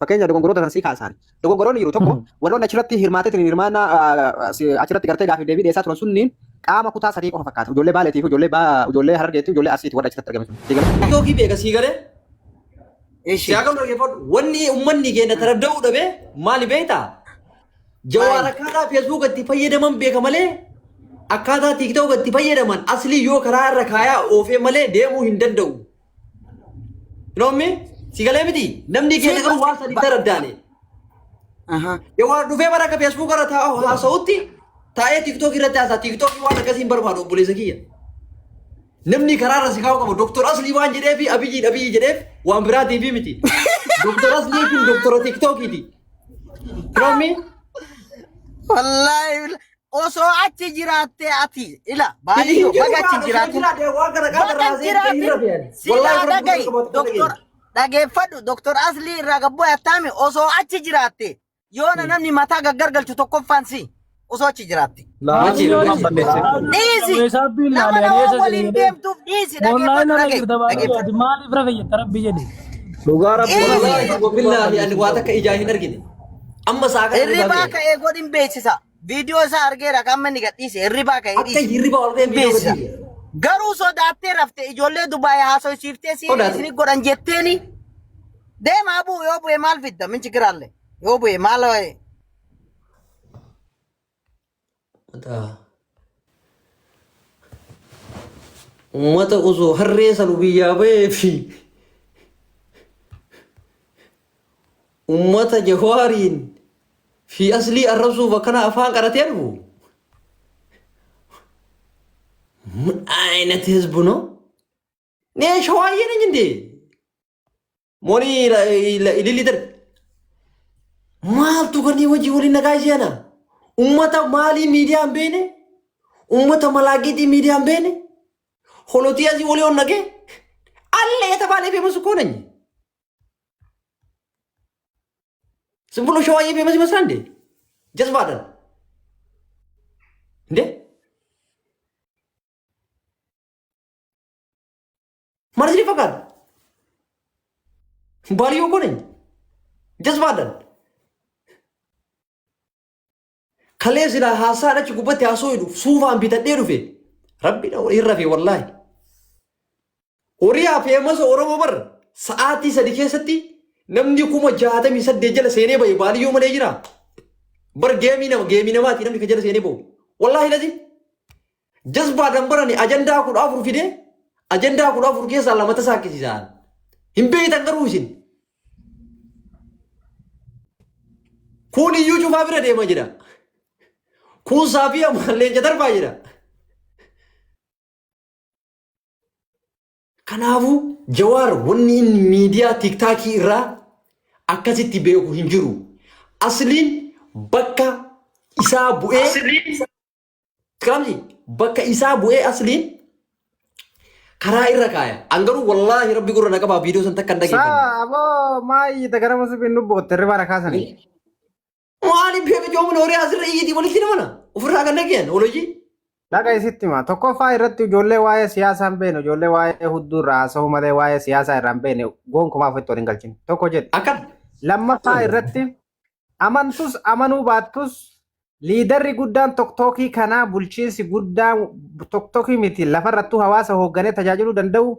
Fakkeenya dogongoroota san sii kaasaan. Dogongoroonni jiru tokko warroonni achirratti hirmaateetiin hirmaannaa achirratti gartee gaafii deebii dhiyeessaa turan sunniin qaama kutaa sadii qofa fakkaata. Ijoollee Baaleetii fi ijoollee ijoollee Harargeetii fi ijoollee Arsiiti warra achirratti argame sun. Sii galee? TikTokii beeka sii galee. Ishi. Siyaa kan dhaggeeffadhu. Wanni uummanni keenya taradda'uu dhabe maali beektaa? Jawaar akkaataa Facebook itti fayyadaman beeka malee akkaataa TikTok itti fayyadaman aslii yoo karaa irra kaayaa oofee malee deemuu hin danda'u. Noommi si galee miti namni keenya garuu waan sanii taraddaane. Jawaar dhufee bara akka Facebook irra taa'u haasa'utti taa'ee TikTok irratti haasa'a. TikTok waan akkasii hin barbaadu obboleessa kiyya. Namni karaa irra si kaa'u qaba. Doktor Aslii waan jedheef Abiyyiin Abiyyi jedheef waan biraatiif miti. Doktor Aslii kun doktora TikTokiiti. Noommi Wallaahi osoo achi jiraattee ati ila baaliyyoo baga achi jiraatin. Baga hin jiraatin silaa dhagahi doktor dhageeffadhu doktor Aslii irraa gabboo yattaami osoo achi jiraatte yoona namni mataa gaggargalchu tokkoffaan si osoo achi jiraatte. Dhiisi nama nama waliin deemtuuf dhiisi dhageeffadhu dhagahi dhageeffadhu. Maaliif rafe jetta rabbi jedhe. Dhugaa rabbi. Dhiisi. Wabillaahi ani waa takka ijaa hin argine. Amma isaa kana Hirribaa ka'ee godhin beeksisa. Viidiyoo isaa argeera kan inni gadhiise hirribaa ka'ee Akka dhiise. hirribaa ol ka'ee Hin viidiyoo beeksisa. gadhiise. Garuu sodaattee rafte ijoollee Dubaay haasofsiiftee sirii Sodaate. isin godhan jetteeni. Deemaa bu'u yoo bu'e maal fidda minchi kiraalle yoo bu'e maal Uummata osoo harree sanu biyyaa bahee fi uummata Jawaariin fi aslii arrabsuuf akkana afaan qaratee dhufu. ምን አይነት ህዝብ ነው? እኔ ሸዋዬ ነኝ እንዴ? ሞኒ ililli darbe. Maaltu kanneen hojii waliin nagaa ishee Uummata maalii miidiyaa hin beekne? Uummata malaaqiitii miidiyaa hin beekne? Holotii asii olii ol naqee አለ የተባለ ፌመስ እኮ ነኝ። ዝም ብሎ ሸዋዬ ፌመስ ይመስላል እንዴ? ጀዝባ አይደል እንዴ? ማለት ይፈቃል ባልዮ እኮ ነኝ። ጀዝባ አይደል kalee silaa haasaan achi gubbatti haasoo jedhu suufaan bitadhee dhufe rabbi hin rafe wallaahi. Horii feemasa Oromoo bar sa'aatii 3 keessatti namni 68,000 jala seenee bahe baaliyyoo malee jira. Bar geemii nama geemii namaati namni kan jala seenee bahu. Wallaahi lazi jazbaadhaan barani ajandaa 14 fidee ajandaa 14 keessaa lama tasaakkisiisaan. Hin beektan garuu isin. Kun iyyuu cufaa bira deema jedha. Kun saafii amma leenca darbaa jedha. Kanaafuu Jawaar wanni inni miidiyaa tiiktaakii irraa akkasitti beeku hin jiru. Asliin bakka isaa bu'ee Kamsi bakka isaa bu'ee asliin karaa irra kaaya. An garuu wallaahi rabbi gurra na qabaa viidiyoo san takka hin dhageeffanne. Saa aboo maa iyyita gara masuuf hin dubbootte hirribaa na kaasanii. Maaliif beeka joomin horii asirra iyyitii walitti namana ofirraa kan dhageen olojii. Dhaga isitti hima. Tokkoffaa irratti ijoollee waa'ee siyaasaa hin beekne, ijoollee waa'ee hudduu irraa haasa'uu malee waa'ee siyaasaa irraa hin beekne gonkumaa ofitti waliin galchine. Tokko jedhe. Akkan. Lammaffaa irratti amantus amanuu baattus liidarri guddaan toktookii kanaa bulchiinsi guddaan toktookii miti lafarrattuu hawaasa hoogganee tajaajiluu danda'u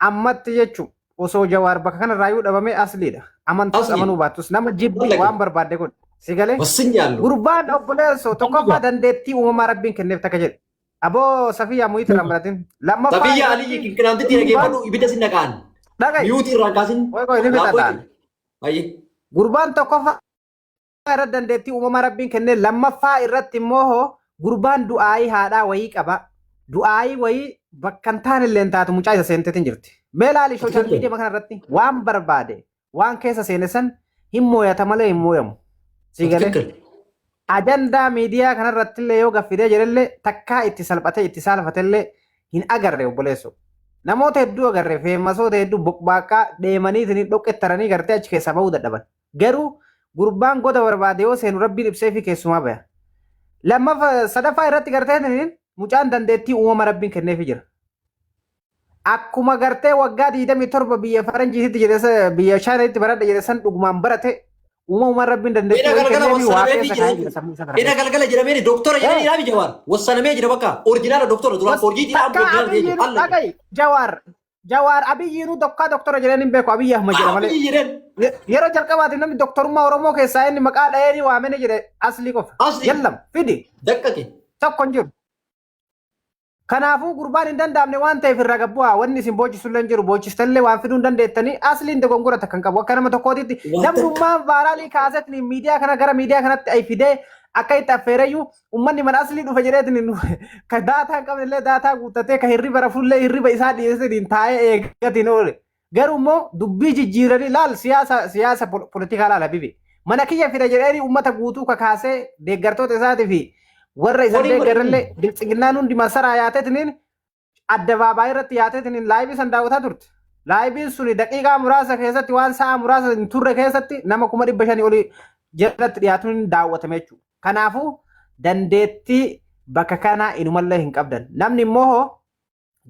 ammatti jechu osoo Jawaar bakka kanarraayyuu dhabamee asliidha. Amantus Asli. amanuu baattus nama jibbi Wallagga. waan barbaadde godhe. Si galee? Wassin yaallu. Gurbaan obboleessoo tokkoffaa dandeettii uumamaa rabbiin kenneef takka jedhe. Aboo Safiyaa muyiit irraan baratin. Lammaffaa Safiyaa irratti Aliyyi kinkinaamtitti dhageeffadhu ibidda sin dhaqaan. dhaga'i. Miyuutii irraan kaasin. Qoy qoy ni Laaffoo fixataan. itti. Baay'ee. Gurbaan tokkoffaa irratti dandeettii uumamaa rabbiin kennee lammaffaa irratti immoo hoo gurbaan du'aayii haadhaa wayii qaba. Du'aayii wayii bakka hin taane illee hin taatu mucaa isa seenteetiin jirti. Mee laali sooshaal miidiyaa kana irratti waan barbaade waan keessa seene san hin mooyata malee hin mooyamu. Sii galee? ትክክል. Ajandaa miidiyaa kanarratti illee yoo gaffidee jedhellee takkaa itti salphatee itti saalfatellee hin agarre obboleesso. Namoota hedduu agarre feemasoota hedduu boqbaaqaa deemanii isin dhoqqettaranii gartee achi keessaa bahuu dadhaban. Garuu gurbaan goda barbaade yoo seenu rabbiin ibsee fi keessumaa baya. Lammaffaa sadaffaa irratti gartee mucaan dandeettii uumama rabbiin kenneefii jira. Akkuma gartee waggaa 27 biyya faranjiititti jedhe biyya Chaayinaatti baradha jedhe san dhugumaan barate. Uumamumaan Rabbiin dandeettii Eda wayii galgala kenneefi waa wassanameefii keessa jira kaa'ee jira jechuudha. sammuu isaa kana Eda keessa. galgala jedhamee doktora jedhanii dhaabi Jawaar. Wassanamee jira bakka. Orjinaala doktora duraan forjiitiidha amma Takka orjinaala ta'ee jira. Abiyyiinuu Alla jedha. dhaga'i Jawaar Jawaar Abiyyiinuu dokkaa doktora jedheen hin beeku, Abiyyi Ahmad jedha malee. Abiyyi jedheen. Yeroo jalqabaatiif namni doktorummaa Oromoo keessaa inni maqaa dha'ee waamene jedhe Aslii qofa. Asli. Yallam fidi Daqqaqe. tokko hin jiru. Kanaafuu gurbaan hin danda'amne waan ta'eef irraa gabbu'aa, wanni isin boochisullee hin jiru, boochistanillee waan fiduu hin dandeettanii. Asliin dogongora takka hin qabu akka nama tokkootitti. Waan takka. Namnummaan viral kaasetni miidiyaa kana gara miidiyaa kanatti ay fidee akka itti affeereyyuu ummanni mana Aslii dhufe jedheetiin ka data hin qabnellee data guuttatee, ka hirriba rafullee hirriba isaa dhiyeesseetiin taa'ee eeggatiin oole. Garuu immoo dubbii jijjiiranii laal, siyaasa poolitikaa laala bibi. Mana kiyya fida jedheeni uummata guutuu kakaasee deeggartoota isaatii fi warra isa Waliin deeggarallee biltsiginnaan hundi masaraa yaateetiniin addabaabaayii irratti yaateetiniin live san daawwataa turte. Liveiin suni daqiiqaa muraasa keessatti, waan sa'a muraasa hin turre keessatti, nama 500,000 olii jalatti dhiyaatuun daawwatame jechuudha. Kanaafuu dandeettii bakka kanaa inumallee hin qabdan. Namni immoo hoo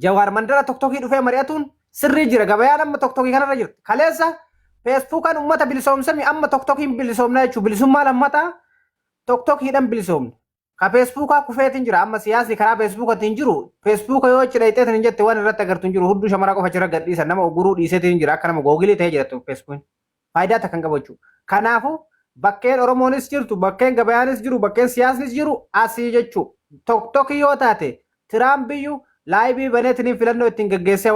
Jawaar mandara Tiktokii dhufee mari'atuun sirrii jira. Gabayaan amma Tiktokii kanarra jirti. Kaleessa Facebookaan uummata bilisoomsami, amma Tiktokiin bilisoomnaa jechuudha. Bilisummaa lammataa Tiktokiidhaan bilisoomne. Ka Facebookaa kufeetiin jira. Amma siyaasni karaa Facebookatiin jiru. Facebooka yoo achi dhayxeetiin hin jette waan irratti agartu hin jiru. Hudduu shamaraa qofa achirra gadhiisan, nama oguruu dhiiseetiin jira. Akka nama Google ta'ee jira Facebookiin. Faayidaa takka hin qabu jechuudha. Kanaafuu bakkeen Oromoonis jirtu, bakkeen gabayaanis jiru, bakkeen siyaasnis jiru asii jechuudha. Tiktokii yoo taate Tiraampiyyuu live baneetiniin filannoo ittiin gaggeessee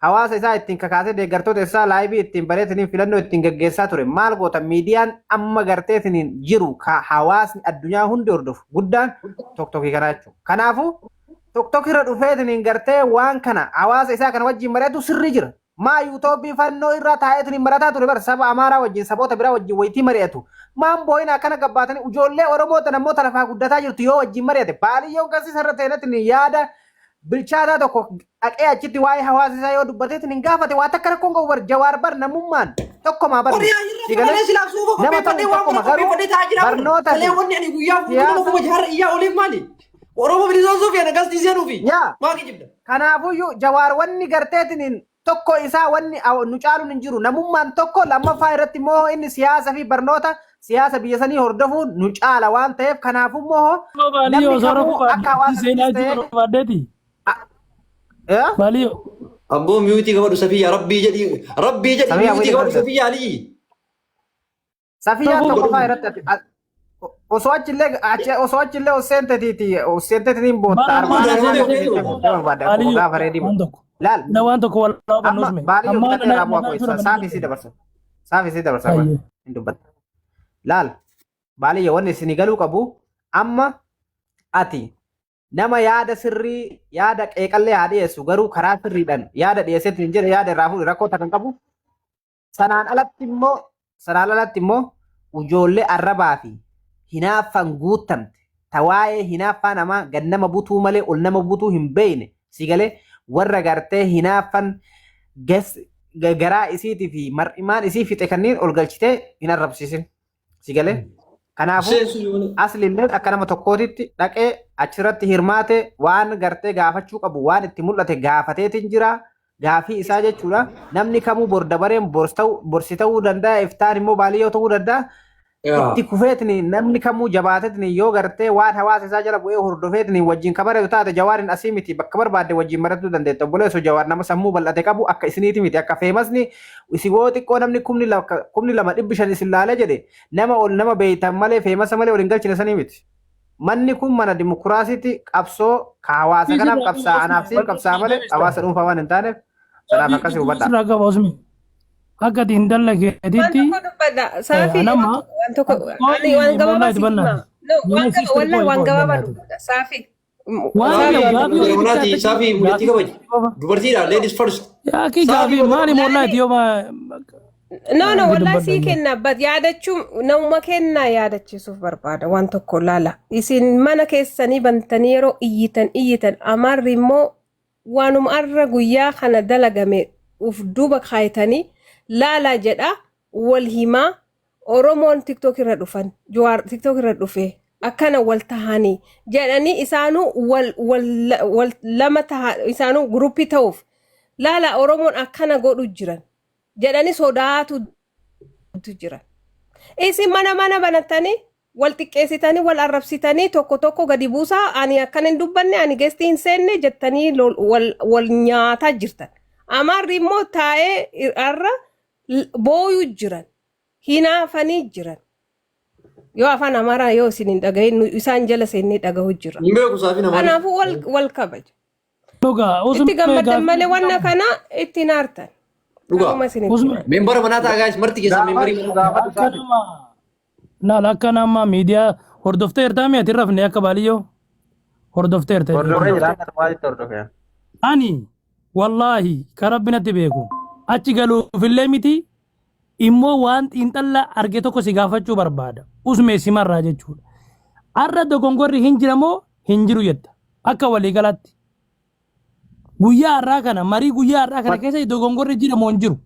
hawaasa isaa ittiin kakaasee, deeggartoota isaa live ittiin baneetiniin filannoo ittiin gaggeessaa ture. Maal goota, miidiyaan amma garteetiniin jiru ka hawaasni addunyaa hundi hordofu guddaan Tiktokii kanaa jechuudha. Kanaafuu Tiktokii irra dhufeetiniin gartee waan kana hawaasa isaa kana wajjin mari'atu sirrii jira. Maa yuutoobii fannoo irraa taa'eetiin marataa ture bar saba Amaaraa wajjin, saboota biraa wajjin wayitii mari'atu. Maan boo'ina akkana gabbaatanii ijoollee Oromoo tan ammoo lafaa guddataa jirtu yoo wajjin mari'ate, baadiyyoon kasii irra ta'eetiin yaada bilchaataa tokko dhaqee achitti waa'ee hawaasa isaa yoo dubbateetiin hin gaafate, waa takka rakkoon qabu bar. Jawaar bar namummaan tokkomaa bar. Horiyaa irra malee silaaf suufa Nama qopheeffadhee ta'u waan tokkoma kana garuu qopheeffadhee taa'aa jira. Barnoota Kalee fi wanni ani guyyaa fuuldura siyaasa- kuma jaharra iyyaa oliif maali? Oromoo bilisoomsuuf yana gastii seenuufi. Yaa. Maa kijibda? Kanaafuyyuu Jawaar wanni garteetiin tokko isaa wanni nu caaluun hin jiru. Namummaan tokko, lammaffaa irratti immoo inni siyaasa fi barnoota siyaasa biyya sanii hordofuun nu caala waan ta'eef, kanaafuu immoo Baaliyyoo namni osoo kamuu rafuu akka hawaasa seenaa ta'e jiru barbaaddeeti. Eh? Baaliyyoo. Abboo, mute qabadhu Safiyaa, Rabbii jedhii, Rabbii jedhii. Safiyaa Mute wayii qabadhu qabda. Safiyaa Aliyyi. Safiyyaan Rafuu tokkoffaa irratti osoo achillee osoo achillee os seenteetiin bootta Bara armaan amma barbaadda akkuma gaafa reedii waan tokko. Laal. Na waan tokko wal Amma hubannuus mee. baaliyyoo Amma bitatee raamuu akkoo isa saafi sii dabarsa. Saafi sii dabarsa. Baay'ee. Hin dubbatta. Laal, baaliyyoo, wanni isinii galuu qabu amma ati nama yaada sirrii, yaada qeeqallee haa dhiyeessu, garuu karaa sirriidhaan yaada dhiyeesseetiin hin jedhe, yaada irraa fuudhe rakkoo takka hin qabu. Sanaan alatti immoo ijoollee arrabaa fi hinaaffaan guuttamte, ta waa'ee hinaaffaa namaa gad nama butuu malee ol nama butuu hin beekne, si galee, warra gartee hinaaffan garaa isiitii fi mar'imaan isii fixe kanneen ol galchitee hin arrabsiisin, si galee. Kanaafuu Seensu. Aslillee akka nama tokkootitti dhaqee achirratti hirmaate, waan gartee gaafachuu qabu, waan itti mul'ate gaafateetiin jira. Gaafii isaa jechuudha. Namni kamuu bor dabareen borsi ta'uu danda'a, iftaan immoo baaliyyoo ta'uu danda'a. Itti kufeetini namni kamuu jabaatetini yoo gartee waan hawaasa isaa jala bu'ee hordofeetini wajjin kabareetu taate, Jawaarin asii miti bakka barbaadde wajjin maratuu dandeetta. Obboleesso, Jawaar nama sammuu bal'ate qabu akka isiniiti miti, akka famousni isin woo xiqqoo namni 2,500 isin laalee jedhe nama ol nama beeytan malee, famousa malee ol hin galchine sanii miti. Manni kun mana dimokiraasiiti, qabsoo ka hawaasa kanaaf qabsaa, anaaf siif qabsaa malee hawaasa dhuunfaa waan hin taaneef, sanaaf akkasii hubadhaa. Sirraa qaba Usmi. Akka ati hin Waan dalageetitti tokko dubbadha. Saafi nama waan tokko ani waan gabaabaa wallahi siif hima. bannaati. No, waan Yoo gaba wallahi waan gabaabaa dubbadha. Saafi. Waan Saafi. gaafii walitti Naati Saafi mucattii kabaji. Dubartiidha, ladies first. Yaakii gaafii maali mollaati yoo No, wallahi sii kenna, but yaadachuu namuma kennaa yaadachiisuuf barbaada waan tokko laala. Isin mana keessanii bantanii yeroo iyyitan iyyitan, Amaarri immoo waanuma arra guyyaa kana dalagame uf duuba kaayatanii laalaa jedha wal himaa. Oromoon TikTok irra dhufan, Jawaar TikTok irra dhufe, akkana wal tahanii jedhanii isaanuu wal wal wal lama taha, isaanuu groupii ta'uuf Laala Oromoon akkana godhu jiran jedhanii sodaatu jira. Isin mana mana banattanii wal xiqqeessitanii wal arrabsitanii tokko tokko gadi buusaa ani akkana hin dubbanne ani geestii hin seenne jettanii wal wal nyaataa jirtan. Amaarri immoo taa'ee irra booyuu jiran. Hinaafanii jiran. Yoo afaan Amaaraa yoo isin hin dhagahin isaan jala seennee dhagahu jira. Hin beeku saafin Amaaraa. Kanaafuu wal wal kabaja. Dhugaa Itti usme gammaddan gaafii malee wanna kana itti hin aartan. Dhugaa. Kanuma isinitti usme hima. Membara manaa ta'a guys marti keessan membarii Gaafadhu manaa ta'a. gaafadhu akka saafi. nama laal akka nama miidiyaa hordofteertaa mi ati hin rafne akka baaliyyoo hordofteerta Hordofee jira akka tumaatitti hordofee. Ani wallaahi ka rabbi natti beeku achi galuufillee miti immoo waan xiinxalla arge tokko si gaafachuu barbaada. Usmee simarraa jechuudha. Har'a dogongorri hin jira moo hin jiru jetta akka waliigalaatti. Guyyaa har'aa kana marii guyyaa har'aa kana keessa dogongorri jira moo hin jiru?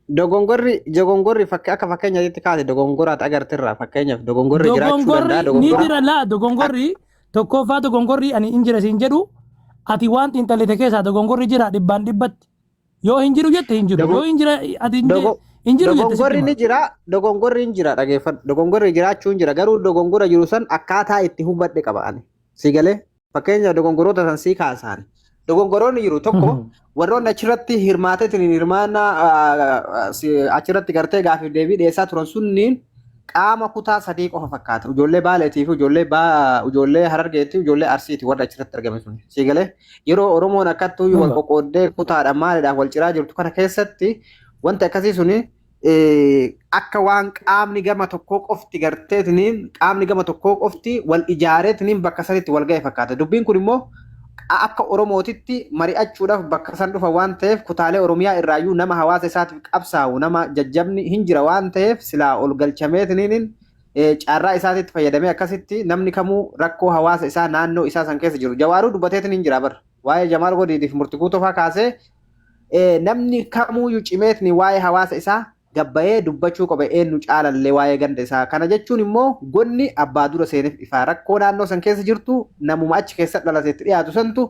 Dogongorri dogongorri akka fakkeenyaatti kaase dogongoraat agartirraa fakkeenyaaf dogongorri jiraachuu danda'a Dogongorri ni dogongora. jira laa dogongorri tokkoffaa dogongorri ani hin jira siin jedhu ati waan xiinxallite keessaa dogongorri jira dhibbaan dhibbatti. Yoo hin jiru jette hin jiru. Yoo hin jira ati hin jiru jette sitti Dogongorri ni hima. jira, dogongorri hin jira dhageeffadhu. Dogongorri jiraachuu hin jira garuu dogongora jiru san akkaataa itti hubadhe qaba ani. Si galee fakkeenya dogongoroota san sii kaasaan. Dogongoroonni jiru tokko warroonni achirratti hirmaateetiin hirmaannaa achirratti gartee gaafiif deebii dhiyeessaa turan sunniin qaama kutaa sadii qofa fakkaata. Ijoollee Baaleetii fi ijoollee Harargeetii fi ijoollee Arsiiti warra achirratti argame sun. Si galee yeroo Oromoon akkattuu wal qoqqooddee kutaadhaan maaliidhaan wal ciraa jirtu kana keessatti wanti akkasii suni akka waan qaamni gama tokkoo qofti garteetiniin qaamni gama tokkoo qofti wal ijaareetiniin bakka sanitti wal ga'e fakkaata. Dubbiin kun immoo akka Oromootitti mari'achuudhaaf bakka san dhufa waan ta'eef kutaalee Oromiyaa irraayyuu nama hawaasa isaatiif qabsaa'u nama jajjabni hin jira waan ta'eef silaa ol galchameetiniin carraa isaatitti fayyadamee akkasitti namni kamuu rakkoo hawaasa isaa naannoo isaa san keessa jiru. Jawaaruu dubbateetiin hin jira bara. Waa'ee Jamaal Godiitiif murtii guutuu fa'aa kaasee namni kamuuyyuu cimeetni waa'ee hawaasa isaa gabbayee dubbachuu qaba eenyu caalallee waa'ee ganda isaa. Kana jechuun immoo gonni abbaa dura seeneef ifaa rakkoo naannoo san keessa jirtu namuma achi keessa dhalateetti dhiyaatu santu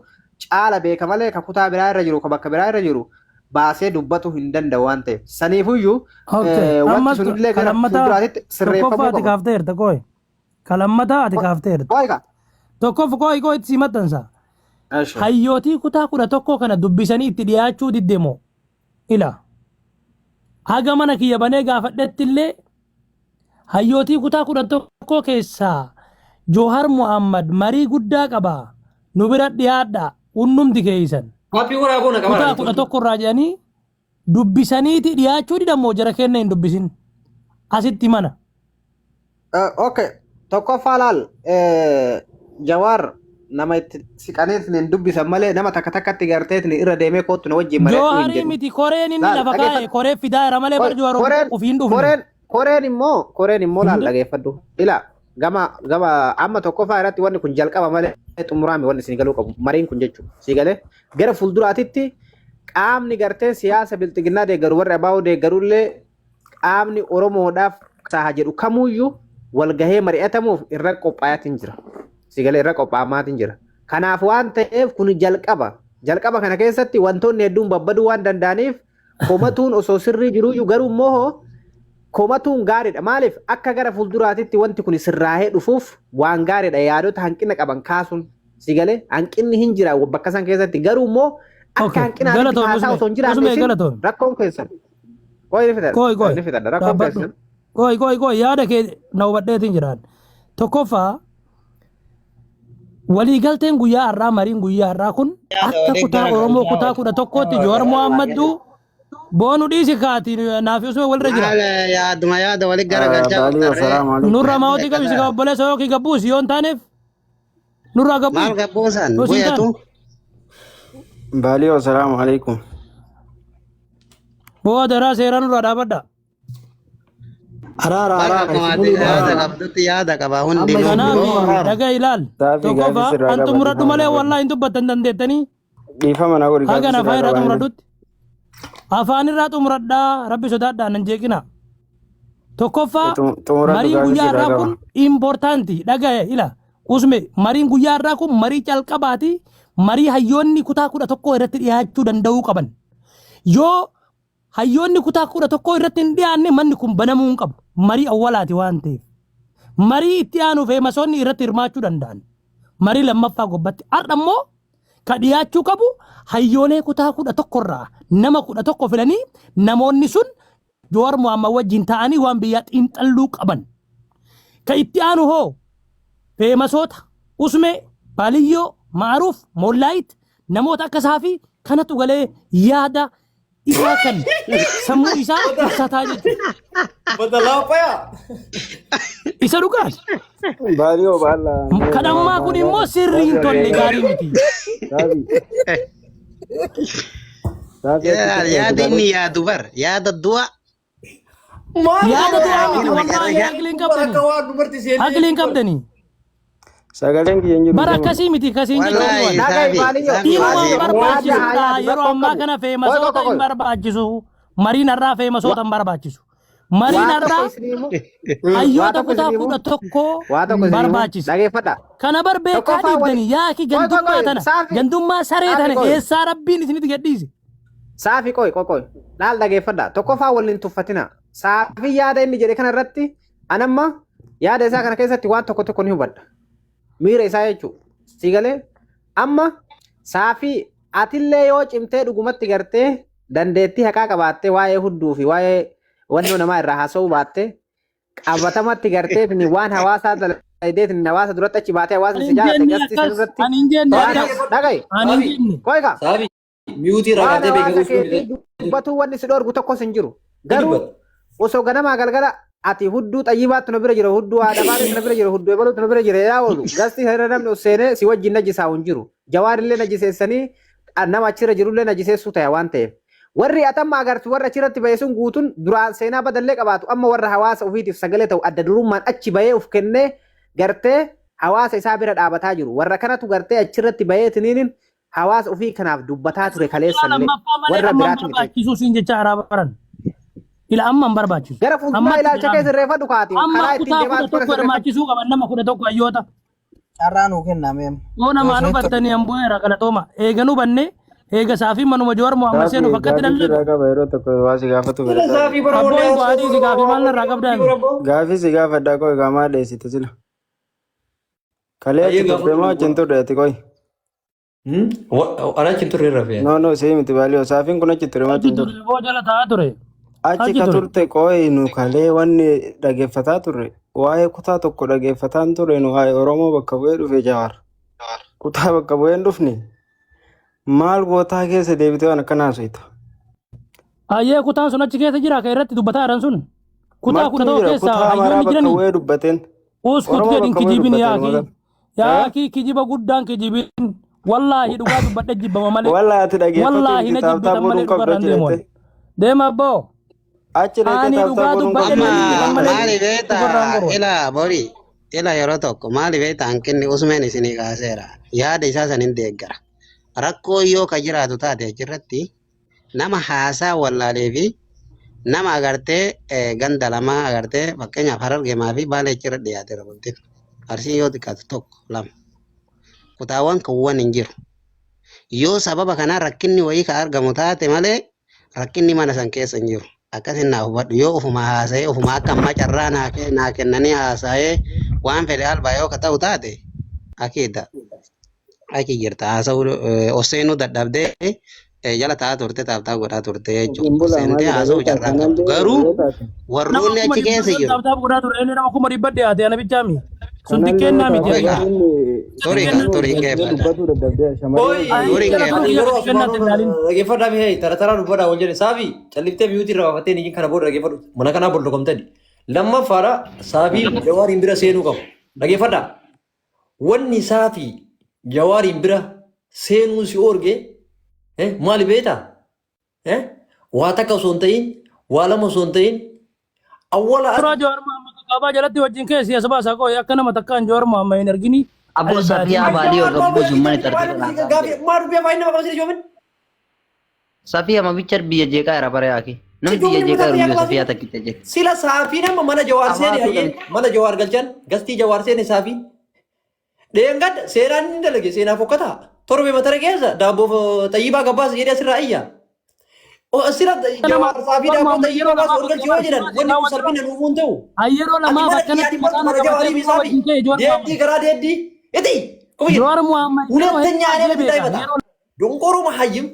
caala beeka malee ka kutaa biraa irra jiru ka bakka biraa irra jiru baasee dubbatu hin danda'u waan ta'eef. Saniifuyyuu Okay. wanti Ammas sunillee gara kalammataa fuulduraatitti tokkoffaa sirreeffamuu ati qaba. kaafteerta kooy. Kalammataa ati kaafteerta. Waa'ee kaa? Tokkoff kooy kooy itti si maxxansa. Hayyootii kutaa 11 kana dubbisanii itti dhiyaachuu didde moo? Ila. Haga mana kiyya banee gaafadhetti illee hayyootii kutaa 11 keessaa Joohar Muhammad marii guddaa qaba nu bira dhiyaadha unnumti keeysan. Happy waraaboo na qabaa. Kutaa 11 irraa jedhanii dubbisaniiti dhiyaachuu didan moo jara kenna hin dubbisin? Asitti mana. Okay. Tokkoffaa laal Jawaar nama itti siqaniitiin hin dubbisan malee nama takka takkatti garteetiin irra deemee kootu na wajjin mari'adhu hin Jooharii jedhu. miti koreen inni Laal lafa kaa'e dhageeffadhu. koree fidaa jira malee bar Johaar Koreen ofii hin dhufne. koreen koreen immoo koreen immoo laal dhageeffadhu. Ila gama gama amma tokkoffaa irratti wanni kun jalqaba malee xumuraami wanni isin galuu qabu mariin kun jechuudha. Si galee gara fuulduraatitti qaamni gartee siyaasa bilxiginnaa deeggaru warri abaa'oo deeggarullee qaamni Oromoodhaaf saaha jedhu kamuyyuu walgahee mari'atamuuf irra qophaa'aatiin jira. Sigalee irra qophaa'amaatiin jira. Kanaaf waan ta'eef kun jalqaba. Jalqaba kana keessatti wantoonni hedduun babbaduu waan danda'aniif komatuun osoo sirrii jiruyyuu garuu immoo komatuun gaariidha. Maaliif akka gara fuulduraatitti wanti kun sirraahee dhufuuf waan gaariidha. Yaadota hanqina qaban kaasuun sigalee hanqinni hin jira bakka san keessatti garuu immoo akka Okay. hanqinaatti Galatoomi kaasaa Usmee. osoo hin jiraanne Usmee isin galatoomi. rakkoon keessan. Qoy ni fixadha. Kooy kooy. Ni fixadha. Rakkoon Dhaabbadhu. keessan. Kooy kooy kooy yaada kee na hubadheetiin jiraan. Tokkoffaa waliigalteen guyyaa har'aa mariin guyyaa har'aa kun akka kutaa Oromoo kutaa 11tti Jowaar Mohaammaduu boonu dhiisi kaati naafi Usmee walirra jira. Maal yaaduma yaada wali garagalchaa Baalii turtarree. assalaamu alaikum. Nurra maawwatii qabisi ka obboleessa yookiin gabbuusi yoo hin taaneef nurraa Maal gabbuusi. gabbuusan Yoo siin taane. bu'eetu. Baalii assalaamu alaikum. Boo daraa seeraa nurraa dhaabadha. Araara Maal araara qabdu isin yaada araara. qabdutti yaada qaba hundinuu. Kanaaf Boo araara. dhaga ilaal. Saafi gaafii Tokkoffaa sirraa an qaba xumuradhu dhiifama malee na godhi. wallaahi hin dubbattan dandeettanii. Dhiifama na godhi Hagan gaafii afaan sirraa irraa qaba. xumuradhutti. Afaan irraa xumuradhaa rabbi sodaadhaa nan jeeqina. Tokkoffaa Xumuradhu mariin gaafii guyyaa sirraa irraa qaba. kun importanti dhagaye ila usme mariin guyyaa irraa kun marii calqabaati. Marii hayyoonni kutaa 11 irratti dhiyaachuu danda'uu qaban. Yoo hayyoonni kutaa 11 irratti hin dhiyaanne manni kun banamuu hin qabu. Marii awwalaati waan ta'eef. Marii itti aanu feemasoonni irratti hirmaachuu danda'an. Marii lammaffaa gubbatti. Har'a immoo ka dhiyaachuu qabu hayyoolee kutaa 11 irraa nama 11 filanii namoonni sun Jawaar Mohaammed wajjin ta'anii waan biyyaa xiinxalluu qaban. Ka itti aanu hoo feemasoota Usmee, Baaliyyoo, Ma'aruuf, Moollaayit namoota akka isaa fi kanatu galee yaada isaa kan sammuu isaa ibsataa jechuudha. Badalaa fayaa. Isa dhugaati. Baadiyoo baala. Kan ammaa kun immoo sirrii hin tolle gaarii miti. Saafi. Saafi achi turte Yaada inni yaadu bar yaada du'a Maal Yaada du'aa miti Inni wallaahi macarrashaa aqliin Bakka qabdanii. waan dubarti seenee. Aqliin qabdanii. Sagaleen kiyya hin jiru. Bara akkasii miti kasiin jechuun Wallaahi waan. Dhaga'i saafi baaliyyoo. saafi Dhiiruma waa hin seera. Yaada barbaachisudha. haa yaadu Yeroo rakkoo ammaa qabu. kana Qoy qoy feemasoota qoy. hin barbaachisu. Mariin har'aa feemasoota hin barbaachisu. Mariin Waa tokko har'aa isinii himu. Waa hayyoota tokko kutaa isinii himu. 11 Waa tokko isinii himu. barbaachisa. Dhageeffadha. Kana bar beekaa Tokkoffaa wali. dhiibdanii yaaki Qoy qoy gandummaa qoy. tana Saafi. gandummaa saree Saafi tana qoy. eessaa rabbiin isinitti gadhiise. Saafi qoy qoy qoy. Laal dhageeffadha. Tokkoffaa waliin tuffatina. Saafi yaada inni jedhe kana irratti anamma yaada isaa kana keessatti waan tokko tokko ni hubadha. Miira isaa jechuudha. Si galee amma saafii atillee yoo cimtee dhugumatti gartee dandeettii haqaa qabaattee waa'ee hudduu fi waa'ee wannoo namaa irraa haasa'uu baatte qabatamatti gartee fi waan hawaasaa daladeetiin hawaasa duratti achi baatee hawaasni Ani si hin jaalate jenne gasti san akkas irratti ani hin jenne waan akkas dhaga'i ani hin jenne. qoy kaa Saafi miyuutii irraa waan kaatee hawaasa beekamuu keetii dubbatuu wanni si dhorgu tokkos hin jiru. Garuu osoo ganamaa galgala ati hudduu xayyibaatti nu bira jira hudduu haadha baaleetti nu bira jira hudduu ebaluutti nu bira jira yaa oolu gasti irra namni ol seenee si wajjin najisaa hin jiru. Jawaarillee najiseessanii nama achirra jirullee najiseessuu ta'e waan ta'eef. Warri atamma agartu warra achirratti ba'e sun guutuun duraan seenaa badallee qabaatu amma warra hawaasa ofiitiif sagalee ta'u adda durummaan achi ba'ee of kennee gartee hawaasa isaa bira dhaabataa jiru. Warra kanatu gartee achirratti ba'ee tiniinin hawaasa ofii kanaaf dubbataa ture Kutaa kaleessallee lammaffaa malee warra amma hin biraatu miti. barbaachisu siin jecha haaraa baran. Ila amma hin barbaachisu. Gara fuulduraa Ammatti ilaalcha kee jedhama. sirreeffadhu kaati Amma karaa ittiin kutaa deemaa kudha turte tokko sirreeffadhu. hirmaachisuu qaban nama 11 hayyoota. Carraa nuu kennaa mee. Yoo namaan Yoo isinitti hubattanii an bu'eera galatooma. Eega nu banne eega saafii manuma Jawaar Mohaammed Saafi seenuuf akkatti gaafii lallabe. sirraa qaba yeroo tokko waa si gaafatu fedha saafi. Saafi bara Abboo wallee hin bu'aatii si gaafii maal narraa qabdaami. Gaafii si gaafadhaa qoy qaamaa dheessite sila. Kalee Baay'ee achi turte gaafatu moo achi hin turre ati qoy? Ana achi hin turre irra fe'an. No no sii miti baaliyoo saafiin kun achi ture moo achi Achi hin turre? ture boo jala taa'aa ture. Achi Achi ka ture. turte qoy nu kalee wanni dhageeffataa turre waa'ee kutaa tokko dhageeffataa hin turre nu waa'ee Oromoo bakka bu'ee dhufe Jawaar. Kutaa bakka bu'ee hin dhufne maal gootaa keessa deebitee waan akkanaa haasofta. Ayyee kutaan sun achi keessa jira kan irratti dubbataa jiran sun. Kutaa Martuu 11 jira keessaa kutaa maraa hayyoonni bakka jiranii. bu'ee dubbateen. Uskut Oromoo jedhin bakka bu'ee kijibin dubbateen yaaki. magan. Yaaki kijiba guddaan kijibin. Wallaahi dhugaa dubbadhe jibbama malee. Wallaahi ati dhageeffatu Wallaahi miti na taaptaa jibbitan godhuun malee qabdu dhugarraan achi deemuun. dhaqxee. Deema abboo. Achi dhaqxee Ani taaptaa dhugaa godhuun dubbadhe qabdu na Amma jibbitan malee maali beektaa dhugarraan goruun. ila bori ila yeroo tokko maali beektaa hanqinni usmeen isinii kaaseera yaada isaa san hin deeggara rakkoo yoo ka jiraatu taate achirratti nama haasaa wallaalee fi nama agartee ganda lamaa agartee fakkeenyaaf Harargemaa fi Baalee achirra dhiyaateera bultiin. Arsii yoo xiqqaatu tokko lama kutaawwan kuuwwan hin jiru. Yoo sababa kanaan rakkinni wayii ka argamu taate malee rakkinni mana san keessa hin jiru. Akkasin naa hubadhu yoo ofuma haasa'ee ofuma akka ammaa carraa naa kennanii haasa'ee waan fedhe albaa yoo ka ta'u taate akiida. Achi jirta haasa'uu oseenuu dadhabdee jala taa'aa turte taaptaa godhaa turte jechuudha. Hin bulaa maal Seentee jedha haasa'uu beektaa carraa hin qabdu. kanallee Garuu yoo taate Nama warroonni kuma achi dhibba keessa ol jiru. taaptaap godhaa ture. Inni nama 400,000 dhiyaate ana bichaami. Sun kanallee yoo xiqqeennaa miti. taate Toriqa inni toriqa inni torii deebitee keeffadha. dubbatuu dadhabdee shamarree Oi, wajjin Torii Jala keeffadha. turuu yeroo kiyya xiqqeennaatti hin ilaalin. dhaggeeffadhaa fi tara taraa dubbadhaa wal jedhe saafi calliftee miyuutii irraa baafattee ni kana booda dhaggeeffadhu mana kanaa bollokomtani. Lammaffaadha saafi jawaariin bira seenuu qabu. Dhaggeeffadhaa. Wanni saafi jawaariin bira seenuu si orge maali beektaa? Waa takka osoo hin ta'in waa lama osoo hin ta'in awwala Suuraa Jawaar Mohaammed kaabaa jalatti wajjin keessi as baasaa qoy akka nama takkaan Jawaar Mohaammed hin argini Abbo Safiyaa albaatiin. Baalii Jawaar Ogabboo Mohaammed Jumman itti argite maal gaafii maal dubbii afaan nama qabsiisa joomin? Safiyaa ma bicha biyya jeeqaa jira bara yaaki. Si Namni biyya joomni jeeqaa mataa jiru biyya biyya Safiyaa qabaasini. takkicha jeeqa. Sila saafiin amma mana Jawaar seene Afaatu hayyee namicha. mana Jawaar galchan gastii Jawaar seene saafiin. Dheengadda seenaan inni dalage seenaa fokkataa. Torbee matara keessa daabboo xayyibaa gabbaasa jedhee asirraa iyya. Asirra Nama Jawaar saafii Jawaar daabboo Muhammad xayyibaa yeroo baasa lamaaf ol galchi yoo jedhan wanni kun salphina nuufuu hin ta'u. Yeroo Ati lamaaf mana akkanatti kiyyaa dhibbatu maqaa na mana qabatee Jawaarii dhufaa fi wajjin ka'e Jawaar deeddii Muhammad. karaa deeddii iti kuma jedhu. Jawaar Muhammad yeroo ሁለተኛ hedduu እኔ ajjee በፊት beeka. አይመጣ Yeroo ዶንቆሮ መሀይም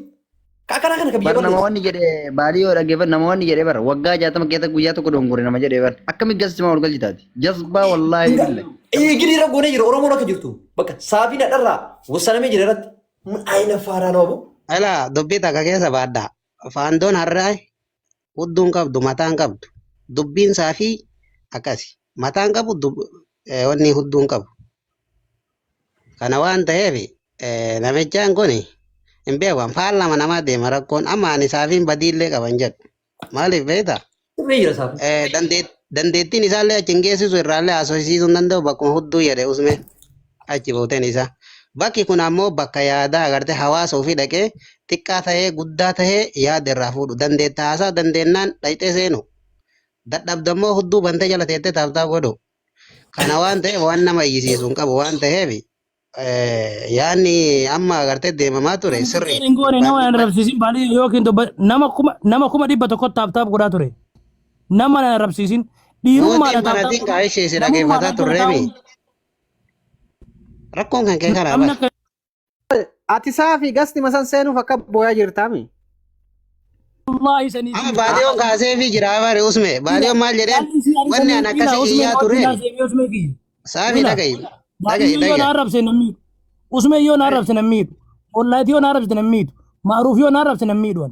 ከአከና ከነ ከብዬ Bar nama balleessa. wanni jedhe baalii yoo dhaggeeffatu nama wanni jedhe bara waggaa 60 keessa guyyaa tokko dongore nama jedhe bara akkami gassi ol galchitaati jazbaa wallaahi billa. Gidi irra goonee jira Oromoon akka jirtu bakka saafii dhadharraa wasanamee jira irratti ayina faaraa nama bo. Ala dubbii takka keessa baadhaa. Faandoon har'aa hudduun qabdu mataan qabdu. Dubbiin saafii akkasi. Mataan qabu wanni hudduun qabu. Kana waan ta'eef namichaan kun hin beeku. Faan lama namaa deema rakkoon amma ani saafiin badiillee qaban jedhu. Maaliif beektaa? Sirrii jira saafii. Dandeettiin isaallee achi hin geessisu irraallee haasofsiisuu hin danda'u bakkuma hudduu jedhe usme achi buuteen isaa. Bakki kun ammoo bakka yaadaa agartee hawaasa ofii dhaqee xiqqaa ta'ee guddaa ta'ee yaada irraa fuudhu. Dandeetta haasaa dandeennaan dhaqxee seenu. Dadhabdammoo hudduu bantee jala teettee taaftaa godhu. Kana waan ta'eef waan nama iyyisiisu hin qabu waan ta'eef yaadni amma agartee deemamaa ture sirrii. hin goone nama hin arrabsiisin baalii yookiin nama 100,000 taap taap godhaa ture. Nama hin arrabsiisin dhiirummaadha Mootiin taap taap banatiin godhu. kaa'ishee si Namummaadha dhaggeeffataa jala turreemi. taa'uun Rakkoon kan kee kanaa namni bara. akka Ati saafii gasti masan seenuuf akka booyaa jirtaami. wallaahi sanii Amma baadiyoon kaasee fi jira bare usme. Baadiyoon maal jedheen wanni an akkasii iyyaa tureen saafii dhaga'i dhaga'i Baadiyyoo na dhaga'i. arrabse nan miidhu. Usmee yoo na arrabse nan miidhu. Ollaati yoo na arrabse nan miidhu. Maaruuf yoo na arrabse nan miidhu.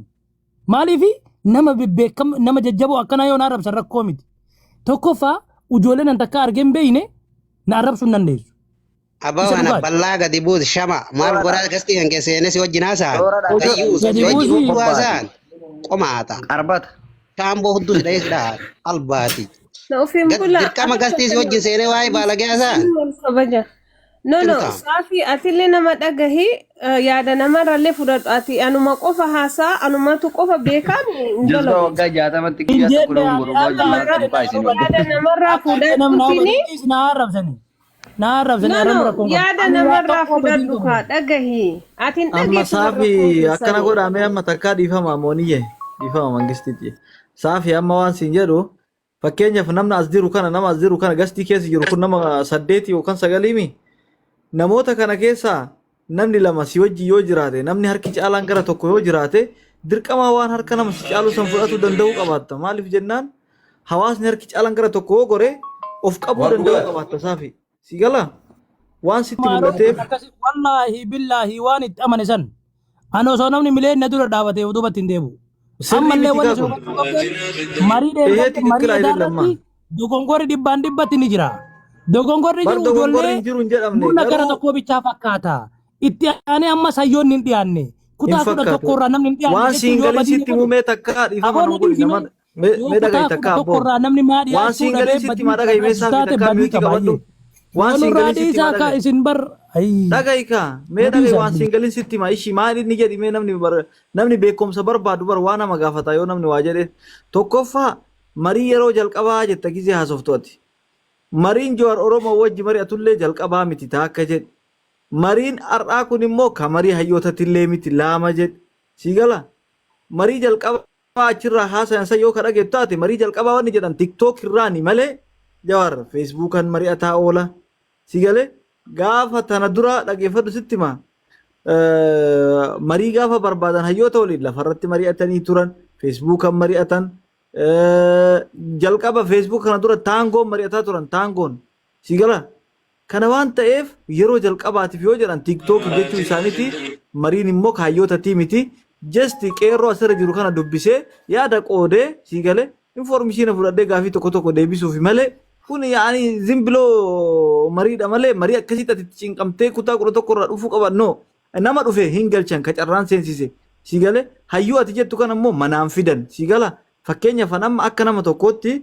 Maaliifi nama bebbeekam nama jajjaboo akkanaa yoo na arrabsan rakkoo miti. Tokkoffaa ijoolleen an takka argee hin beekne na arrabsuu hin dandeessu. Abbaa Isa kana dhugaati. bal'aa gadi buuti shama maal godhaa gasti kan keesseenee si wajjin haasa'an Toora dhaan gayyuu Gadi si wajjin buusi. hudduu bobbaati. haasa'an qomaata. Arbata. Shaamboo hudduu si dhahee si dhaha albaati. Na ofiin bulaa. Dirqama gastii si wajjin seenee waa'ee baalagee haasa'an Wal kabaja. No, no, cimtaa. saafii atillee nama dhagahi yaada namarrallee fudhadhu ati anuma qofa haasaa anumatu qofa beekaan hin Jazbaa dalagu. waggaa 60tti Hin guyyaa tokko jenne dongore ani wajjin akka maal qophaa isin nama Yaada namarraa akka nama nama fudhadhutini badii na arrabsani. Na arrabsani no arrabni no rakkoon qabu. yaada Ani waa namarraa tokko badii fudhadhu qabu. kaa dhagahi ati hin Amma dhageessu warra saafi akkana koofisanii. godhame amma takkaa dhiifama mooniyye dhiifama mangistiiti. Saafi amma waan siin jedhu fakkeenyaaf namni as jiru kana nama as jiru kana gastii keessa jiru kun nama 8 yookaan 9 namoota kana keessaa namni lama si wajji yoo jiraate namni harki caalaan gara tokko yoo jiraate dirqama waan harka nama si caalu san fudhatuu danda'uu qabaatta. Maaliif jennaan hawaasni harki caalaan gara tokko yoo gore of qabuu Waan danda'uu dhugaati. qabaatta saafi. Si galaa waan sitti Maaruuf mul'ateef akkasi wallaahi billaahi waan itti amane san ani osoo namni mileen na dura dhaabatee duubatti hin deebi'u. sirrii Ammallee miti wanni kaa isin kun. hubachuu qabdan marii Ehee dheengatti marii tikikkila edaa ayidillamma. irratti dogongorri dhibbaan dhibbatti ni jira. Dogongorri Bar jiru dogongorri ijoollee hin jiru hin jedhamne murna gara garuu tokkoo bichaa fakkaata. Itti aanee amma sayyoonni hin dhiyaanne. hin Kutaa kudha fakkaatu. tokko irraa namni hin dhiyaanne Waan jechuun siin yoo galin badii ni sitti godhu. himuu mee takkaa dhiifama Aboon nama godhi dhiisime nama mee yoo mee kutaa dhagahi kudha takkaa tokko abboo. irraa namni maa Waan dhiyaachuu siin dhabee galin sitti badii himaa dhagahi mee irraa saafi taate takkaa badii miyuutii qaba qabadhu. baay'ee. Waan siin Walirraa galin sitti dhiisaa himaa akka dhagahi. isin bar ayii Dhagahi kaa mee nu dhagahi dhiisaa waan siin galin sitti himaa ishii maal inni jedhi mee namni bar namni beekumsa barbaadu bar waa nama gaafata yoo namni waa jedhe tokkoffaa marii yeroo jalqabaa jetta gizee haasoftu ati. Mariin Jawaar Oromoo wajji mari'atullee jalqabaa miti taa akka jedhe. Mariin har'aa kun immoo ka marii hayyootatillee miti laama jedhe. Si gala marii jalqabaa achirraa haasayan san yoo ka dhageettu taate marii jalqabaa wanni jedhan tiktook irraani malee Jawaar feesbuukan mari'ataa oola. Si galee gaafa tana dura dhageeffadhu sitti hima. Marii gaafa barbaadan hayyoota waliin lafarratti mari'atanii turan feesbuukan mari'atan jalqaba feesbuuk kana dura taangoon mari'ataa turan taangoon si gala kana waan ta'eef yeroo jalqabaatiif yoo jedhan tiktook jechuu isaaniiti mariin immoo kaayyoota miti just qeerroo asirra jiru kana dubbisee yaada qoodee si galee information fudhadhee gaafii tokko tokko deebisuufi malee kun yaani zimbiloo mariidha malee marii akkasitti ati cinqamtee kutaa 11 irraa dhufuu qaban no nama dhufe hin galchan ka carraan seensise si galee hayyuu ati jettu kana immoo manaan fidan si gala fakkeenyaaf amma akka nama tokkootti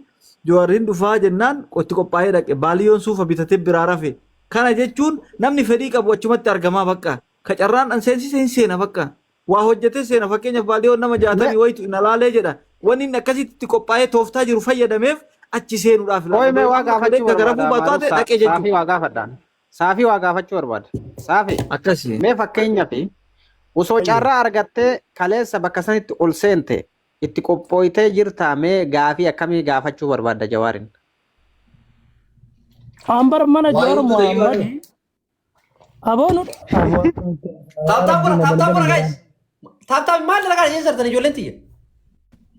Jawaariin dhufaa jennaan itti qophaa'ee dhaqe baaliyoon suufa bitatee biraa rafe kana jechuun namni fedhii qabu achumatti argamaa bakka ka carraan an seensise hin seena bakka waa hojjetee seena fakkeenyaaf baaliyoon nama 60 wayitu na laalee jedha wanni inni akkasitti itti qophaa'ee tooftaa jiru fayyadameef achi seenuudhaaf Qoy mee waa ilaala gaafachuu kalee garafuu barbaada baatu Maaruuf dhaqe saafii jechuudha. waa gaafadhaan. Saafii waa gaafachuu barbaada. Saafii. Akkasi. Mee fakkeenyaaf osoo carraa argattee kaleessa bakka sanitti ol seente itti qophooytee jirtaa mee gaafii akkamii gaafachuu barbaadda Jawaarin? Ambar mana Waa Jawar hedduu ta'e Muhammad. Aboo nu aboo Tap tap godha, rabbiin tap tap godha balbala guys. Tap tap maal dalagaa isheen sartan ijoolleen tiyya.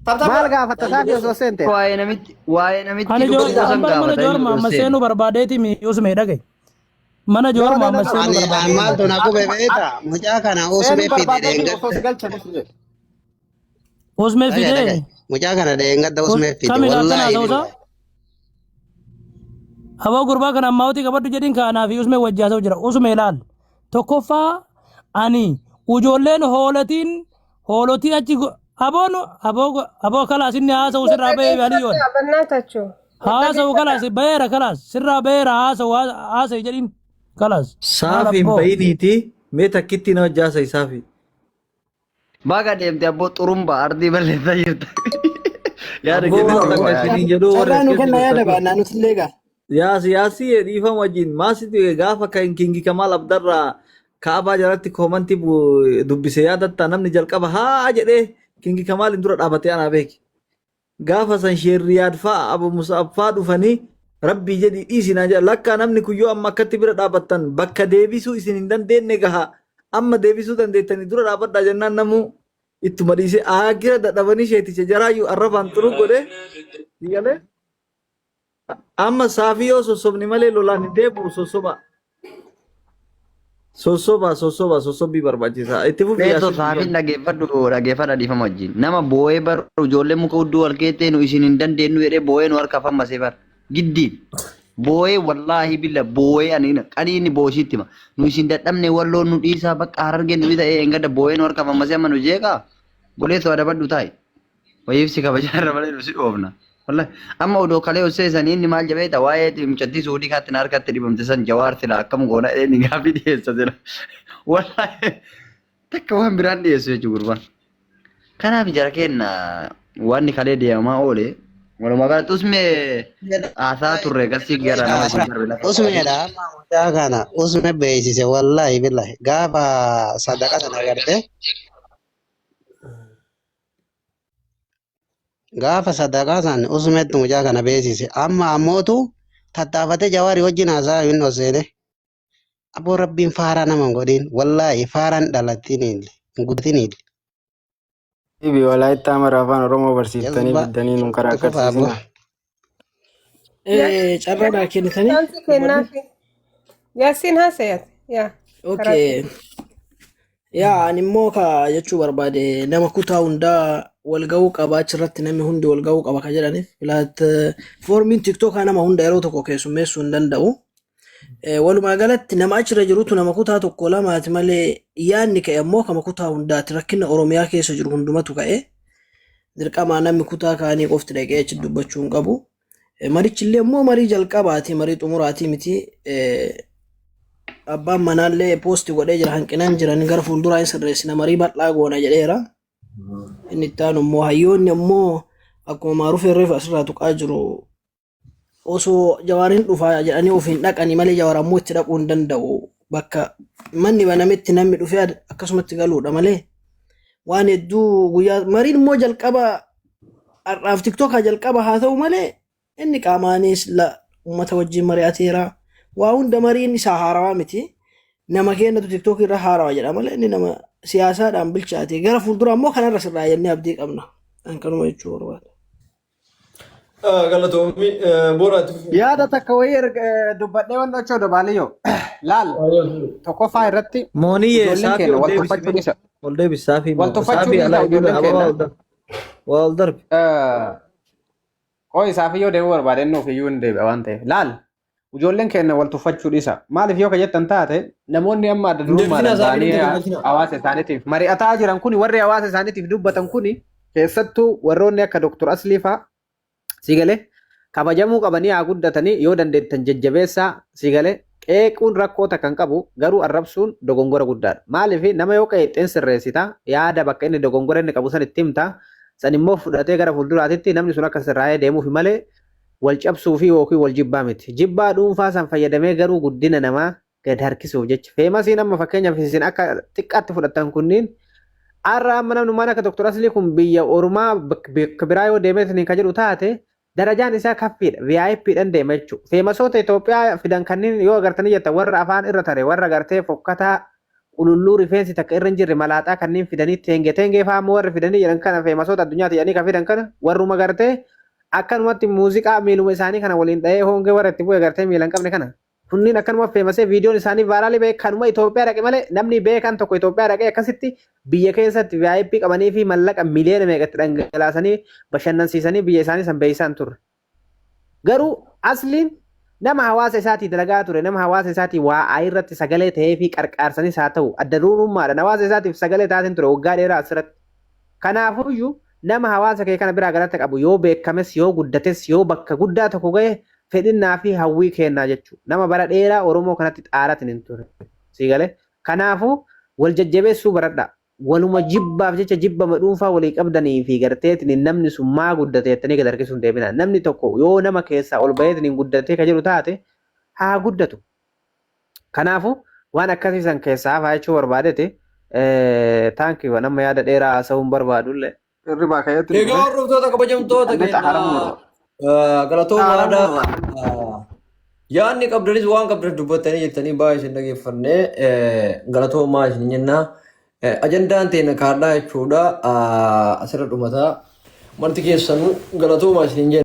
Tap tap Maal godha. gaafatta Saafii osoo seente? Waa'ee namitti waa'ee namitti Ani dhukkubuu san ambar mana gaafata Jawar inni Muhammad seene. seenuu barbaadeeti mi usmee dhagaye. Mana No, Jawar no, no, Muhammad no. seenuu Ani barbaadeeti. maaltu na gube beektaa? Mucaa kana Seenuu usmee fide barbaadeeti dheengadda. osoo si galchanis jedhe. Usmee Dhagaye fidee dhagaye. Mucaa kana dheengadda usmee fide. kami akkana Wallaahi ta'uusaa? billahi. Aboo gurbaa kana ammaawti qabadhu jedhin kaanaa fi usmee wajjaasa'u jira. Usmee laal. Tokkoffaa ani ijoolleen hoolatiin hoolotii achi aboo nu aboo aboo kalaas inni haasa'u sirraa bahee aliyyoon. በእናታችሁ Haasa'u kalaas baheera kalaas sirraa baheera haasa'u haasa'e jedhin kalaas. Maal Saafi hin abboo. bayiniiti mee takkitti nama jaasa saafi. Baga deemte abboo xurumbaa ardii balleessaa jirta. Yaada Abboo kennitu waan takka wayaa. isiniin jedhuu warri Carraa as nu keessa kenna yaada jirtan kun. baannaa nuti illee gaa. Yaasi yaasi dhiifama wajjin maasitu gaafa kan kingi Kamaal Abdarraa kaabaa jalatti koomantii dubbise yaadatta namni jalqaba haa jedhee kingi Kamaaliin dura dhaabatee anaa beeki. Gaafa san sheerriyaad fa'a Abu Musaab fa'a dhufanii rabbii jedhii dhiisinaa jedha lakkaa namni kun yoo amma akkatti bira dhaabattan bakka deebisuu isin hin dandeenye gaha amma deebisuu dandeettanii dura dhaabadhaa jennaan namuu ittuma dhiisee aagira dadhabanii sheeticha jaraayyuu arrabaan xuruu godhe galee amma saafii yoo sossobni malee lolaan hin deebi'u sossoba. Sossoba sossoba sossobbii barbaachisa. Itti fufi Beeto yaasin saafin dhageeffadhu dhageeffadha dhiifama wajjin. Nama boo'ee bar ijoollee muka hudduu wal keettee nu isin hin dandeenyu jedhee boo'ee nu harka fammasee bar. Giddiin boo'ee wallaahi billa boo'ee ani qanii inni booshiitti hima. Nu isin dadhabne walloon nu dhiisaa bakka harargeen nu ta'ee engada boo'ee nu harka fammasee amma nu jeeqaa. Boleessoo adabadhu taa'i. Wayiif si kabajaa irra malee nu si dhoofna. Wallahi amma odoo kalee hojjeessanii inni maal jabeeta waa'ee mucattii suudii kaatti na harkatti dhibamte san jawaar sila akkam goona inni gaaffii dhiyeessa sila. Wallahi takka waan biraan dhiyeessu jechuudha gurbaan. Kanaaf jara keenya wanni kalee deemamaa oole walumaa galatti usmee haasaa turre gasii gara nama isin darbe lafa Usmeedha amma mucaa kana usme beeksise wallaahi billahi gaafa sadaqa sana agarte gaafa sadaqaa san usmetti mucaa kana beeksise amma ammootu tattaafatee jawaarii wajjin haasaa hin oseene aboo rabbiin faaraa nama hin godhin wallaahi faaraan dhalatiniin hin guddatiniin Ibi walaayittaa mara afaan Oromoo barsiiftanii jazba fiddanii nun karaa itti fufa aboo. agarsiisina. Carraa naa kennitanii Chance kennaafi. Yaasiin haasayat. Yaa. Karaa Okay. Yaa ani immoo ka jechuu barbaade nama kutaa hundaa wal ga'uu qaba achirratti namni hundi wal ga'uu qaba ka jedhaniif pilaatfoormiin tiktookaa nama hunda yeroo tokko keessummeessuu hin danda'u. Walumaa galatti nama achirra jirutu nama kutaa tokko lamaati malee yaadni ka'e ammoo kama kutaa hundaati rakkina Oromiyaa keessa jiru hundumatu ka'e dirqamaa namni kutaa kaanii qofti dhaqee achi dubbachuu hin qabu. Marichi illee immoo marii jalqabaati marii xumuraatii miti. Abbaan manaallee poosti godhee jira hanqinaan jiran gara fuulduraa hin sirreessina marii bal'aa goona jedheera. Inni itti aanu immoo hayyoonni immoo akkuma maaruuf herreef asirraa tuqaa jiru osoo jawaariin dhufaa jedhanii ofiin dhaqanii malee jawaar ammoo itti dhaquu hin danda'u. Bakka manni banametti namni dhufee akkasumatti galuudha malee waan hedduu guyyaa mariin immoo jalqaba har'aaf tiktookaa jalqaba haa ta'u malee inni qaamaanis uummata wajjin mari'ateera. Waa hunda mariin isaa haarawaa miti. Nama keenyatu tiktookii irra haarawaa jedha malee inni nama siyaasaadhaan bilchaate gara fuulduraa immoo kanarra sirraa jennee abdii qabna. An kanuma jechuu barbaada. Galatoomii booraatti fufi. Yaada takka wayii dubbadhee waan dhachoo dobaaliyyoo. Laal tokkoffaa irratti Mooniyyee ijoolleen saafii keenya ol wal deebisi tuffachuu mee. dhiisa. Ol deebisi saafii Wal moo tuffachuu saafii dhiisa alaa ijoolleen ababaa keenya. ol darbi. Waa ol darbi. Qo'i saafii yoo deebi'uu barbaade inni ofiiyyuu hin deebi'a waan ta'eef. Laal ijoolleen keenya wal tuffachuu dhiisa. Maaliif yoo ka jettan taate namoonni amma adda Hin deebisinaa durummaadhaan saafii ba'anii namtee galchina. hawaasa isaaniitiif mari'ataa jiran kuni warri hawaasa isaaniitiif dubbatan kuni keessattuu warroonni akka Dr. Aslii fa'a si galee kabajamuu qabanii haa guddatanii yoo dandeettan jajjabeessaa si galee qeequun rakkoo takka hin qabu garuu arrabsuun dogongora guddaadha. Maaliif nama yoo qeexxeen sirreessita yaada bakka inni dogongora inni qabu san itti himta san immoo fudhatee gara fuulduraatitti namni sun akka sirraa'ee deemuuf malee Wal cabsuu fi yookiin wal jibbaa miti. Jibbaa dhuunfaa san fayyadamee garuu guddina namaa gad harkisuuf jecha. Famousiin amma fakkeenyaaf isin akka xiqqaatti fudhattan kunniin har'a amma namnummaan akka Dr. Aslii kun biyya ormaa bakka biraa yoo deemee isiniin kan jedhu taate darajaan isaa kaffiidha. VIP dhaan deema jechuudha. Famousoota Itoophiyaa fidan kanneen yoo agartanii jettan warra afaan irra tare, warra gartee fokkataa, qululluu, rifeensi takka irra hin jirre, malaaxaa kanneen fidanii, teengee teengee fa'aa ammoo warri fidanii jedhan kana, famousoota addunyaati jedhanii kan fidan kana, warruma gartee akkanumatti muuziqaa miiluma isaanii kana waliin dhahee hongee warra itti bu'e, gartee miila hin qabne kana. Kunniin akkanuma famousee viidiyoon isaanii viralii ba'e kanuma Itoophiyaa dhaqe malee, namni beekan tokko Itoophiyaa dhaqee akkasitti biyya keessatti VIP qabanii fi mallaqa miliyoona meeqatti dhangalaasanii bashannansiisanii biyya isaanii san beeksisaan turre. Garuu Asliin nama hawaasa isaatii dalagaa ture, nama hawaasa isaatii waa irratti sagalee ta'ee fi qarqaarsanis haa ta'u adda durummaadhaan hawaasa isaatiif sagalee taateen ture waggaa dheeraa asirratti. Kanaafuyyuu nama hawaasa kee kana biraa galata qabu, yoo beekames, yoo guddates, yoo bakka guddaa tokko gahe fedhinnaa fi hawwii kennaa jechuudha. Nama bara dheeraa Oromoo kanatti xaaratin hin ture. Sii galee? Kanaafuu wal jajjabeessuu baradhaa. Waluma jibbaaf jecha jibbama dhuunfaa walii qabdanii fi garteetiin namni sun maa guddate jettanii gad harkisuun deebina. Namni tokko yoo nama keessaa ol baheetiin guddatee ka jedhu taate haa guddatu. Kanaafuu waan akkasii san keessaa hafaa jechuu barbaadete. Thank you, nama yaada dheeraa haasa'uun barbaadullee. Hirribaa ka'eetti Egaa dhufe. hordoftoota kabajamtoota Anni xaharamuu keenya, galatoomaadha. Xaharamuu. Yaadni qabdanis waan qabdan dubbattanii jettanii baay'ee isin dhageeffanne, galatoomaa isin jenna. Ajandaan teenya kaadhaa jechuudha. Asirra dhumataa. Marti keessanuu galatoomaa isin jenna.